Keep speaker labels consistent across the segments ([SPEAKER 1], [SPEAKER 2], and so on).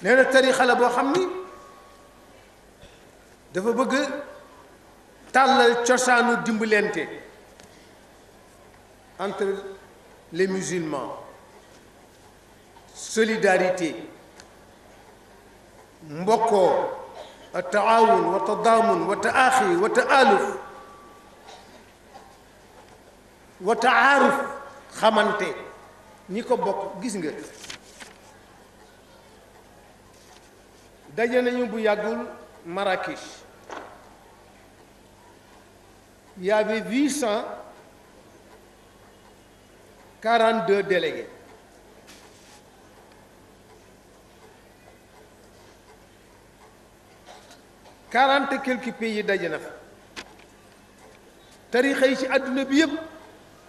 [SPEAKER 1] nee na tarixa la boo xam ni dafa bëgg tàllal cosaanu dimbalante entre les musulmans, solidarité, mbokkoo, taawun wa tadaamun wa taaxi wa taaluf wa taaruf, xamante ñi ko bokk. gis nga daje nañu bu yàggul Marrakech, il y avait 842 délégués. quarante et quelques pays daje na fa. tariqa yi ci àdduna bi yëpp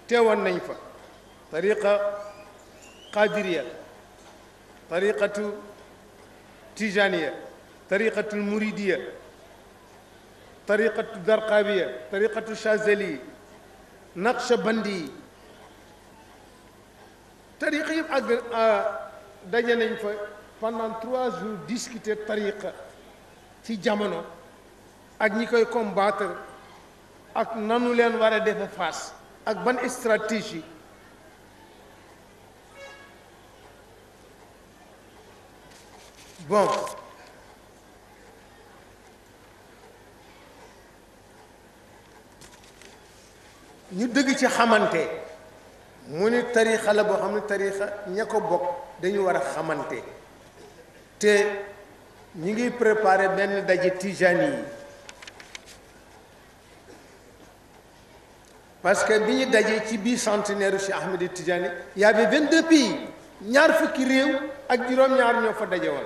[SPEAKER 1] teewoon nañ fa. tariqa qadiriya, tariqatu tijaniya, tariqatu muridiya, tariqatu darqawiya, tariqatu chazeli, naqshbandi. tariqa yëpp ak daje nañ fa pendant 3 jours discuter tariqa ci jamono ak ñi koy combattre ak nanu leen war a defe face ak ban stratégie. bon ñu dëgg ci xamante mu ni tarixa la boo xam ne tarixa ña ko bokk dañu war a xamante te ñi ngi préparé benn daje tijani yi parce que bi ñu dajee ci biir centenaire u Cheikh Ahmed Tijani y avait 22 pays, ñaar fukki réew ak juróom-ñaar ñoo fa daje woon.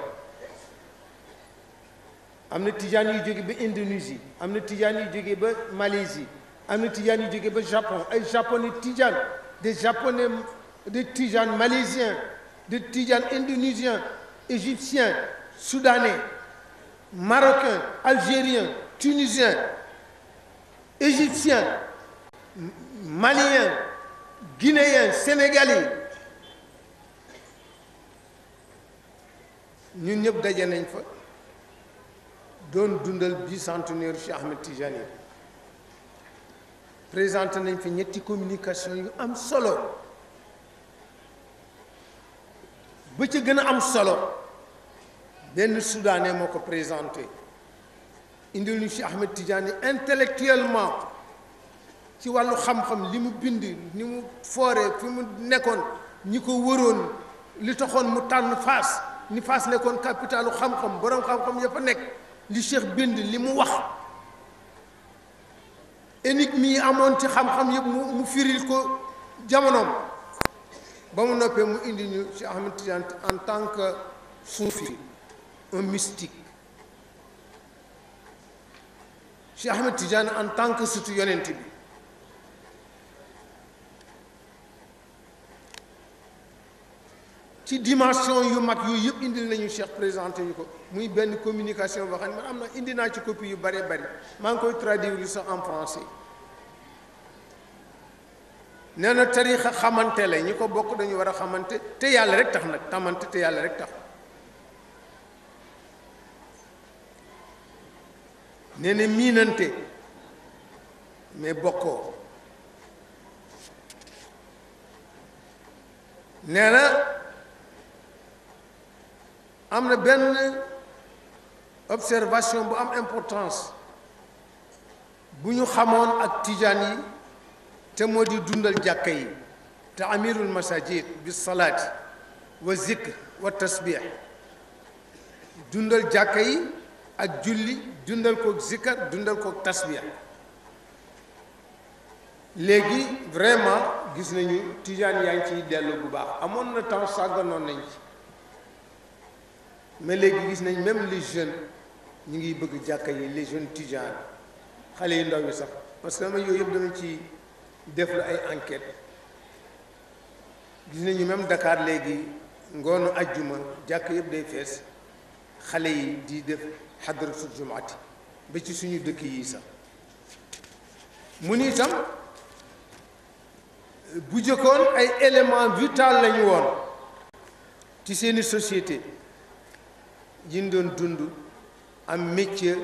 [SPEAKER 1] am na tijaan yu jóge ba Indonésie, am na tijaan yu jóge ba Malaisie, am na tijaan yu jóge ba Japon, ay japonais tijaan, des japonais, des tijaan malaisiens, des tijaan indonésiens, égyptiens, soudanais, marocains, algériens, tunisiens, égyptiens, maliens, guinéens, sénégalais. ñun ñëpp daje nañ fa doon dundal bicentenaire Cheikh Ahmed Tijani. présenté nañ fi ñetti communication yu am solo. ba ca gën a am solo benn soudanais moo ko présenté indil ñu Cheikh Ahmed Tijani intellectuellement ci wàllu xam-xam li mu bind ni mu fooree fi mu nekkoon ñi ko wëroon li taxoon mu tànn Fass ni Fass nekkoon capitalu xam-xam borom xam-xam ya fa nekk li Cheikh bind li mu wax énigme yi amoon ci xam-xam yëpp mu firil ko jamonoom ba mu noppee mu indi ñu Cheikh Ahmed Tidiane en tant que soufi, un mystique. Cheikh Ahmed Tidiane en tant que surtout yonent bi. ci dimension yu mag yooyu yëpp indil nañu Cheikh présenté ñu ko muy benn communication boo xam ne man am na indi naa ci copie yu bari bari maa ngi koy traduire sax en français. nee na tarixa xamante la ñi ko bokk dañu war a xamante te yàlla rek tax nag tamante te yàlla rek tax. nee na miinante mais bokkoo. nee na am na benn observation bu am importance bu ñu xamoon ak tijaan yi te moo di dundal jàkka yi te amirul masajid bi salaati wa zikr wa tasbih dundal jàkka yi ak julli dundal kook zikar dundal kook tasbih. léegi vraiment gis nañu tijaan yaa ngi ciy dellu bu baax amoon na temps sàgganoon nañ ci mais léegi gis nañ même les jeunes ñu ngi bëgg jàkka yi les jeunes tijaan xale yu ndaw yi sax parce que dama yooyu yëpp dama ci def la ay enquête gis nañu même Dakar léegi ngoonu ajjuma jàkka yëpp day fees xale yi di def xadratul jumaati ba ci suñu dëkk yi sax mu ni itam bu jëkkoon ay éléments vital lañu woon ci seeni société yi doon dund am métier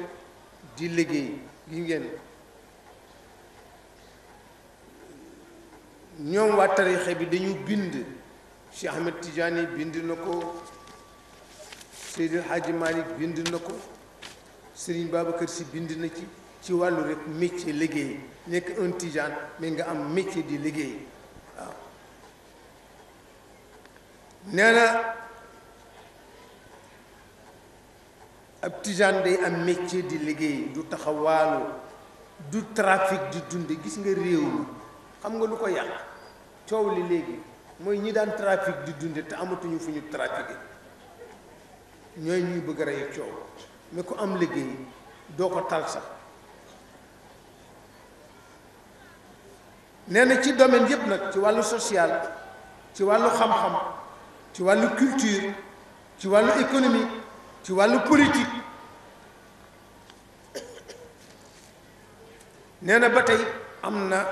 [SPEAKER 1] di liggéey gi ngeen ñoom waa tarixa bi dañu bind Cheikh Ahmed Tidiane bind na ko Seydil Hadji Malick bind na ko Serigne Babacar Sy bind na ci wàllu rek métier liggéey nekk un Tidiane mais nga am métier di liggéey waaw nee na ab Tidiane day am métier di liggéey du taxawaalu du trafic di dunde gis nga réew mi xam nga lu ko yàq coow li léegi mooy ñi daan trafic di dunde te amatuñu fu ñu trafiqué ñooy ñuy bëgg a rey coow mais ku am liggéey doo ko tal sax nee na ci domaine yépp nag ci wàllu social ci wàllu xam-xam ci wàllu culture ci wàllu économie ci wàllu politique nee na ba tey am na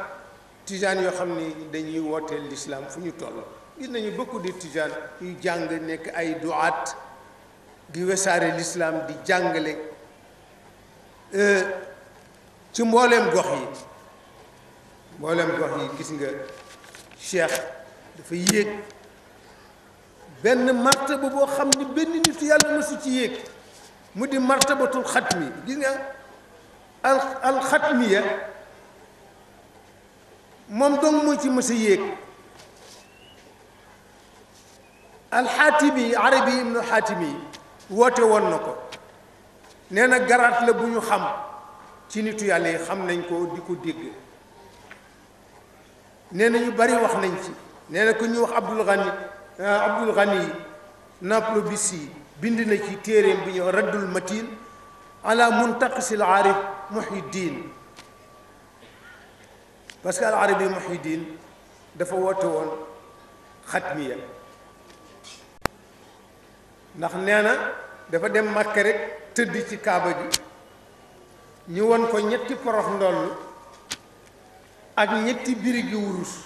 [SPEAKER 1] tijaan yoo xam ni dañuy wooteel l'islam fu ñu toll gis nañu beaucoup de tijaan yu jàng nekk ay duaat di wesaare l'islam di jàngale ci mbooleem gox yi gis nga cheikh dafa yéeg benn martaba boo xam ni benn nit yàlla mësu ci yéeg mu di martabatul xatmi gis nga al xatmiya moom dong moo ci mës a yéeg alxaatimi arabi ibnu xaatimi woote woon na ko nee na garaat la bu ñu xam ci nitu yàlla yi xam nañ ko di ko dégg nee na ñu bari wax nañ ci nee na ku ñu wax Abdul Ghani Naplobisi bind na ci téeréem bi ñëw raddul matin ala muntaqisil aarif Muhyiddin parce que al arabi Muhyiddin dafa woote woon xatmiya ndax nee na dafa dem Makka rek tëdd ci kaaba gi ñu won ko ñetti porox ndoll ak ñetti birigi wurus